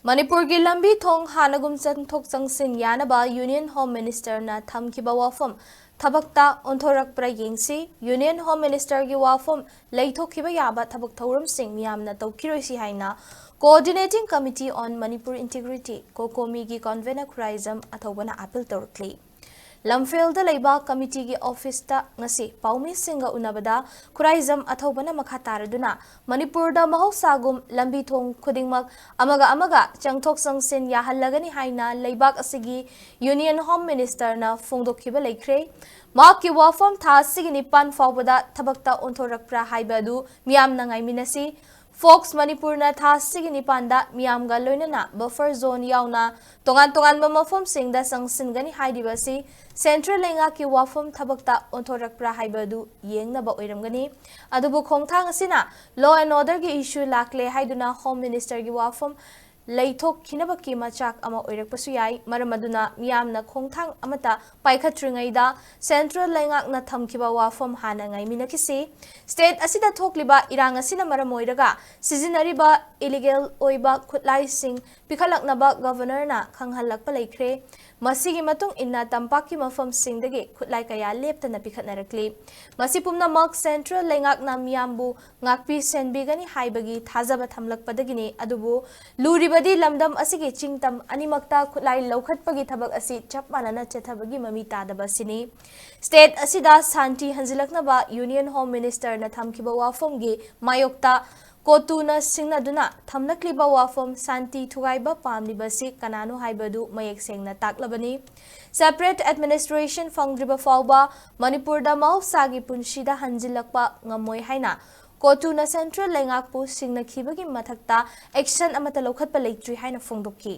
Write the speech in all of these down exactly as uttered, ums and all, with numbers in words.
ꯃꯅꯤꯄꯨꯔꯒꯤ ꯂꯝꯕꯤ ꯊꯣꯡ ꯍꯥꯟꯅꯒꯨꯝ ꯆꯪꯊꯣꯛ ꯆꯪꯁꯤꯟ ꯌꯥꯅꯕ Union Home Ministerꯅ ꯊꯝꯈꯤꯕ ꯋꯥꯐꯝ ꯊꯕꯛꯇ ꯑꯣꯟꯊꯣꯔꯛꯄ꯭ꯔꯥ ꯌꯦꯡꯁꯤ꯫ Union Home Ministerꯒꯤ ꯋꯥꯐꯝ ꯂꯩꯊꯣꯛꯈꯤꯕ ꯌꯥꯕ ꯊꯕꯛ ꯊꯧꯔꯝꯁꯤꯡ ꯃꯤꯌꯥꯝꯅ ꯇꯧꯈꯤꯔꯣꯏꯁꯤ ꯍꯥꯏꯅ Coordinating Committee on Manipur Integrity, COCOMIꯒꯤ convener ꯈꯨꯔꯥꯏꯖꯝ ꯑꯊꯧꯕꯅ ꯑꯥꯄꯤꯜ ꯇꯧꯔꯛꯂꯤ꯫ ꯂꯝꯐꯦꯜꯗ ꯂꯩꯕ committeeꯒꯤ officeꯇ ꯉꯁꯤ ꯄꯥꯎꯃꯤꯁꯤꯡꯒ ꯎꯅꯕꯗ ꯈꯨꯔꯥꯏꯖꯝ ꯑꯊꯧꯕꯅ ꯃꯈꯥ ꯇꯥꯔꯗꯨꯅ ꯃꯅꯤꯄꯨꯔꯗ ꯃꯍꯧꯁꯥꯒꯨꯝ ꯂꯝꯕꯤ ꯊꯣꯡ ꯈꯨꯗꯤꯡꯃꯛ ꯑꯃꯒ ꯑꯃꯒ ꯆꯪꯊꯣꯛ ꯆꯪꯁꯤꯟ ꯌꯥꯍꯜꯂꯒꯅꯤ ꯍꯥꯏꯅ ꯂꯩꯕꯥꯛ ꯑꯁꯤꯒꯤ Union Home Ministerꯅ ꯐꯣꯡꯗꯣꯛꯈꯤꯕ ꯂꯩꯈ꯭ꯔꯦ꯫ ꯃꯍꯥꯛꯀꯤ ꯋꯥꯐꯝ ꯊꯥ ꯑꯁꯤꯒꯤ ꯅꯤꯄꯥꯟ ꯐꯥꯎꯕꯗ ꯊꯕꯛꯇ ꯑꯣꯟꯊꯣꯔꯛꯄ꯭ꯔꯥ ꯍꯥꯏꯕ ꯑꯗꯨ ꯃꯤꯌꯥꯝꯅ ꯉꯥꯏꯃꯤꯟꯅꯁꯤ꯫ Fox ꯃꯅꯤꯄꯨꯔꯅ ꯊꯥ ꯑꯁꯤꯒꯤ ꯅꯤꯄꯥꯟꯗ ꯃꯤꯌꯥꯝꯒ ꯂꯣꯏꯅꯅ buffer zone ꯌꯥꯎꯅ ꯇꯣꯉꯥꯟ ꯇꯣꯉꯥꯟꯕ ꯃꯐꯝꯁꯤꯡꯗ ꯆꯪꯁꯤꯟꯒꯅꯤ ꯍꯥꯏꯔꯤꯕ ꯑꯁꯤ central ꯂꯩꯉꯥꯛꯀꯤ ꯋꯥꯐꯝ ꯊꯕꯛꯇ ꯑꯣꯟꯊꯣꯔꯛꯄ꯭ꯔꯥ ꯍꯥꯏꯕ ꯑꯗꯨ ꯌꯦꯡꯅꯕ ꯑꯣꯏꯔꯝꯒꯅꯤ꯫ ꯑꯗꯨꯕꯨ ꯈꯣꯡꯊꯥꯡ ꯑꯁꯤꯅ law and orderꯒꯤ issue ꯂꯥꯛꯂꯦ ꯍꯥꯏꯗꯨꯅ Home Ministerꯒꯤ ꯋꯥꯐꯝ ꯂꯩꯊꯣꯛꯈꯤꯅꯕꯒꯤ ꯃꯆꯥꯛ ꯑꯃ ꯑꯣꯏꯔꯛꯄꯁꯨ ꯌꯥꯏ꯫ ꯃꯔꯝ ꯑꯗꯨꯅ ꯃꯤꯌꯥꯝꯅ ꯈꯣꯡꯊꯥꯡ ꯑꯃꯠꯇ ꯄꯥꯏꯈꯠꯇ꯭ꯔꯤꯉꯩꯗ central ꯂꯩꯉꯥꯛꯅ ꯊꯝꯈꯤꯕ ꯋꯥꯐꯝ ꯍꯥꯟꯅ ꯉꯥꯏꯃꯤꯟꯅꯈꯤꯁꯤ꯫ State ꯑꯁꯤꯗ ꯊꯣꯛꯂꯤꯕ ꯏꯔꯥꯡ ꯑꯁꯤꯅ ꯃꯔꯝ ꯑꯣꯏꯔꯒ ꯁꯤꯖꯤꯟꯅꯔꯤꯕ illegal ꯑꯣꯏꯕ ꯈꯨꯠꯂꯥꯏꯁꯤꯡ ꯄꯤꯈꯠꯂꯛꯅꯕ Governorꯅ ꯈꯪꯍꯜꯂꯛꯄ ꯂꯩꯈ꯭ꯔꯦ꯫ ꯃꯁꯤꯒꯤ ꯃꯇꯨꯡ ꯏꯟꯅ ꯇꯝꯄꯥꯛꯀꯤ ꯃꯐꯝꯁꯤꯡꯗꯒꯤ ꯈꯨꯠꯂꯥꯏ ꯀꯌꯥ ꯂꯦꯞꯇꯅ ꯄꯤꯈꯠꯅꯔꯛꯂꯤ꯫ ꯃꯁꯤ ꯄꯨꯝꯅꯃꯛ central ꯂꯩꯉꯥꯛꯅ ꯃꯤꯌꯥꯝꯕꯨ ꯉꯥꯛꯄꯤ ꯁꯦꯟꯕꯤꯒꯅꯤ ꯍꯥꯏꯕꯒꯤ ꯊꯥꯖꯕ ꯊꯝꯂꯛꯄꯗꯒꯤꯅꯤ꯫ ꯑꯗꯨꯕꯨ ꯂꯨꯔꯤꯕꯗꯤ ꯂꯝꯗꯝ ꯑꯁꯤꯒꯤ ꯆꯤꯡꯇꯝ ꯑꯅꯤꯃꯛꯇ ꯈꯨꯠꯂꯥꯏ ꯂꯧꯈꯠꯄꯒꯤ ꯊꯕꯛ ꯑꯁꯤ ꯆꯞ ꯃꯥꯟꯅꯅ ꯆꯠꯊꯕꯒꯤ ꯃꯃꯤ ꯇꯥꯗꯕ ꯑꯁꯤꯅꯤ꯫ State ꯑꯁꯤꯗ ꯁꯥꯟꯇꯤ ꯍꯟꯖꯤꯜꯂꯛꯅꯕ Union Home Ministerꯅ ꯊꯝꯈꯤꯕ ꯋꯥꯐꯝꯒꯤ ꯃꯥꯌꯣꯛꯇ COTUꯅ ꯁꯤꯡꯅꯗꯨꯅ ꯊꯝꯂꯛꯂꯤꯕ ꯋꯥꯐꯝ ꯁꯥꯟꯇꯤ ꯊꯨꯒꯥꯏꯕ ꯄꯥꯝꯂꯤꯕꯁꯤ ꯀꯅꯥꯅꯣ ꯍꯥꯏꯕꯗꯨ ꯃꯌꯦꯛ ꯁꯦꯡꯅ ꯇꯥꯛꯂꯕꯅꯤ꯫ Separate administration ꯐꯪꯗ꯭ꯔꯤꯕ ꯐꯥꯎꯕ ꯃꯅꯤꯄꯨꯔꯗ ꯃꯍꯧꯁꯥꯒꯤ ꯄꯨꯟꯁꯤꯗ ꯍꯟꯖꯤꯜꯂꯛꯄ ꯉꯝꯃꯣꯏ ꯍꯥꯏꯅ COTUꯅ central ꯂꯩꯉꯥꯛꯄꯨ ꯁꯤꯡꯅꯈꯤꯕꯒꯤ ꯃꯊꯛꯇ action ꯑꯃꯠꯇ ꯂꯧꯈꯠꯄ ꯂꯩꯇ꯭ꯔꯤ ꯍꯥꯏꯅ ꯐꯣꯡꯗꯣꯛꯈꯤ꯫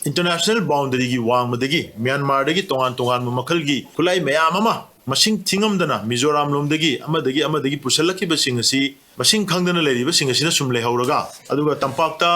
International boundaryꯒꯤ ꯋꯥꯡꯃꯗꯒꯤ ꯃ꯭ꯌꯥꯟꯃꯥꯔꯗꯒꯤ ꯇꯣꯉꯥꯟ ꯇꯣꯉꯥꯟꯕ ꯃꯈꯜꯒꯤ ꯈꯨꯠꯂꯥꯏ ꯃꯌꯥꯝ ꯑꯃ ꯃꯁꯤꯡ ꯊꯤꯉꯝꯗꯅ ꯃꯤꯖꯣꯔꯥꯝ ꯂꯣꯝꯗꯒꯤ ꯑꯃꯗꯒꯤ ꯑꯃꯗꯒꯤ ꯄꯨꯁꯜꯂꯛꯈꯤꯕꯁꯤꯡ ꯑꯁꯤ ꯃꯁꯤꯡ ꯈꯪꯗꯅ ꯂꯩꯔꯤꯕꯁꯤꯡ ꯑꯁꯤꯅ ꯁꯨꯝ ꯂꯩꯍꯧꯔꯒ, ꯑꯗꯨꯒ ꯇꯝꯄꯥꯛꯇ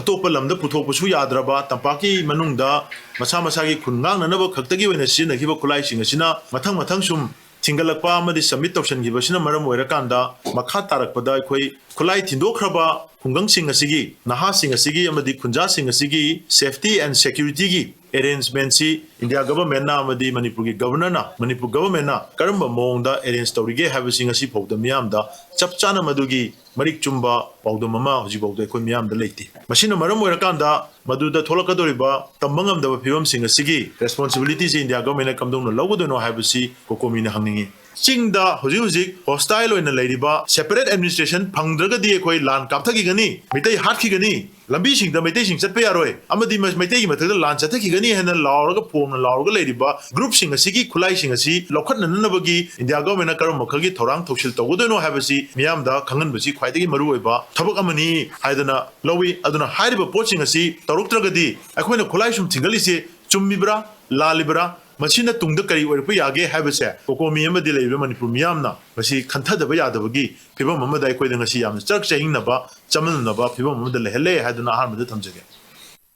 ꯑꯇꯣꯞꯄ ꯂꯝꯗ ꯄꯨꯊꯣꯛꯄꯁꯨ ꯌꯥꯗ꯭ꯔꯕ, ꯇꯝꯄꯥꯛꯀꯤ ꯃꯅꯨꯡꯗ ꯃꯁꯥ ꯃꯁꯥꯒꯤ ꯈꯨꯟ ꯉꯥꯛꯅꯅꯕ ꯈꯛꯇꯒꯤ ꯑꯣꯏꯅ ꯁꯤꯖꯤꯟꯅꯈꯤꯕ ꯈꯨꯠꯂꯥꯏꯁꯤꯡ ꯑꯁꯤꯅ ꯃꯊꯪ ꯃꯊꯪ ꯁꯨꯝ ꯊꯤꯡꯒꯠꯂꯛꯄ ꯑꯃꯗꯤ ꯁꯕꯃꯤꯠ ꯇꯧꯁꯤꯟꯈꯤꯕꯁꯤꯅ ꯃꯔꯝ ꯑꯣꯏꯔꯀꯥꯟꯗ, ꯃꯈꯥ ꯇꯥꯔꯛꯄꯗ ꯑꯩꯈꯣꯏ ꯈꯨꯠꯂꯥꯏ ꯊꯤꯟꯗꯣꯛꯈ꯭ꯔꯕ ꯈꯨꯡꯒꯪꯁꯤꯡ ꯑꯁꯤꯒꯤ, ꯅꯍꯥꯁꯤꯡ ꯑꯁꯤꯒꯤ ꯑꯃꯗꯤ ꯈꯨꯟꯖꯥꯁꯤꯡ ꯑꯁꯤꯒꯤ ꯁꯦꯐꯇꯤ ꯑꯦꯟ ꯁꯦꯀ꯭ꯌꯨꯔꯤꯇꯤꯒꯤ ꯑꯦꯔꯦꯟꯖꯃꯦꯟꯁꯤ ꯏꯟꯗꯤꯌꯥ ꯒꯚꯔꯟꯃꯦꯟꯠꯅ ꯑꯃꯗꯤ ꯃꯅꯤꯄꯨꯔꯒꯤ ꯒꯚꯔꯅꯔꯅ, ꯃꯅꯤꯄꯨꯔ ꯒꯚꯔꯟꯃꯦꯟꯠꯅ ꯀꯔꯝꯕ ꯃꯑꯣꯡꯗ ꯑꯦꯔꯦꯟꯖ ꯇꯧꯔꯤꯒꯦ ꯍꯥꯏꯕꯁꯤ ꯉꯁꯤ ꯐꯥꯎꯗ ꯃꯤꯌꯥꯝꯗ ꯆꯞ ꯆꯥꯅ ꯃꯗꯨꯒꯤ ꯃꯔꯤꯛ ꯆꯨꯝꯕ ꯄꯥꯎꯗꯝ ꯑꯃ ꯍꯧꯖꯤꯛꯐꯥꯎꯗ ꯑꯩꯈꯣꯏ ꯃꯤꯌꯥꯝꯗ ꯂꯩꯇꯦ꯫ ꯃꯁꯤꯅ ꯃꯔꯝ ꯑꯣꯏꯔꯀꯥꯟꯗ ꯃꯗꯨꯗ ꯊꯣꯛꯂꯛꯀꯗꯧꯔꯤꯕ ꯇꯝꯕ ꯉꯝꯗꯕ ꯐꯤꯕꯝꯁꯤꯡ ꯑꯁꯤꯒꯤ ꯔꯦꯁꯄꯣꯟꯁꯤꯕꯤꯂꯤꯇꯤꯁꯤ ꯏꯟꯗꯤꯌꯥ ꯒꯚꯔꯟꯃꯦꯟꯠꯅ ꯀꯝꯗꯧꯅ ꯂꯧꯒꯗꯣꯏꯅꯣ ꯍꯥꯏꯕꯁꯤ ꯀꯣꯀꯣꯃꯤꯅ ꯍꯪꯅꯤꯡꯉꯤ꯫ ꯆꯤꯡꯗ ꯍꯧꯖꯤꯛ ꯍꯧꯖꯤꯛ ꯍꯣꯁꯇꯥꯏꯜ ꯑꯣꯏꯅ ꯂꯩꯔꯤꯕ ꯁꯦꯄꯔꯦꯠ ꯑꯦꯗꯃꯤꯅꯤꯁꯇ꯭ꯔꯦꯁꯟ ꯐꯪꯗ꯭ꯔꯒꯗꯤ ꯑꯩꯈꯣꯏ ꯂꯥꯟ ꯀꯥꯞꯊꯈꯤꯒꯅꯤ, ꯃꯤꯇꯩ ꯍꯥꯠꯈꯤꯒꯅꯤ, ꯂꯝꯕꯤꯁꯤꯡꯗ ꯃꯩꯇꯩꯁꯤꯡ ꯆꯠꯄ ꯌꯥꯔꯣꯏ ꯑꯃꯗꯤ ꯃ-, ꯃꯩꯇꯩꯒꯤ ꯃꯊꯛꯇ ꯂꯥꯟ ꯆꯠꯊꯈꯤꯒꯅꯤ ꯍꯥꯏꯅ ꯂꯥꯎꯔꯒ ꯐꯣꯡꯅ ꯂꯥꯎꯔꯒ ꯂꯩꯔꯤꯕ ꯒ꯭ꯔꯨꯞꯁꯤꯡ ꯑꯁꯤꯒꯤ ꯈꯨꯠꯂꯥꯏꯁꯤꯡ ꯑꯁꯤ ꯂꯧꯈꯠꯅꯅꯕꯒꯤ ꯏꯟꯗꯤꯌꯥ ꯒꯚꯔꯟꯃꯦꯟꯠꯅ ꯀꯔꯝꯕ ꯃꯈꯜꯒꯤ ꯊꯧꯔꯥꯡ ꯊꯧꯁꯤꯜ ꯇꯧꯒꯗꯣꯏꯅꯣ ꯍꯥꯏꯕꯁꯤ ꯃꯤꯌꯥꯝꯗ ꯈꯪꯍꯟꯕꯁꯤ ꯈ꯭ꯋꯥꯏꯗꯒꯤ ꯃꯔꯨꯑꯣꯏꯕ ꯊꯕꯛ ꯑꯃꯅꯤ ꯍꯥꯏꯗꯅ ꯂꯧꯏ꯫ ꯑꯗꯨꯅ ꯍꯥꯏꯔꯤꯕ ꯄꯣꯠꯁꯤꯡ ꯑꯁꯤ ꯇꯧꯔꯛꯇ꯭ꯔꯒꯗꯤ ꯑꯩꯈꯣꯏꯅ ꯈꯨꯠꯂꯥꯏ ꯁꯨꯝ ꯊꯤꯡꯒꯠꯂꯤꯁꯦ ꯆꯨꯝꯃꯤꯕ꯭ꯔꯥ, ꯂꯥꯜꯂꯤꯕ꯭ꯔꯥ, ꯃꯁꯤꯅ ꯇꯨꯡꯗ ꯀꯔꯤ ꯑꯣꯏꯔꯛꯄ ꯌꯥꯒꯦ ꯍꯥꯏꯕꯁꯦ ꯀꯣꯀꯣꯃꯤ ꯑꯃꯗꯤ ꯂꯩꯔꯤꯕ ꯃꯅꯤꯄꯨꯔ ꯃꯤꯌꯥꯝꯅ ꯃꯁꯤ ꯈꯟꯊꯗꯕ ꯌꯥꯗꯕꯒꯤ ꯐꯤꯕꯝ ꯑꯃꯗ ꯑꯩꯈꯣꯏꯗ ꯉꯁꯤ ꯌꯥꯝꯅ ꯆꯔꯛ ꯆꯍꯤꯡꯅꯕ, ꯆꯃꯝꯅꯕ ꯐꯤꯕꯝ ꯑꯃꯗ ꯂꯩꯍꯜꯂꯦ ꯍꯥꯏꯗꯨꯅ ꯑꯍꯥꯟꯕꯗ ꯊꯝꯖꯒꯦ꯫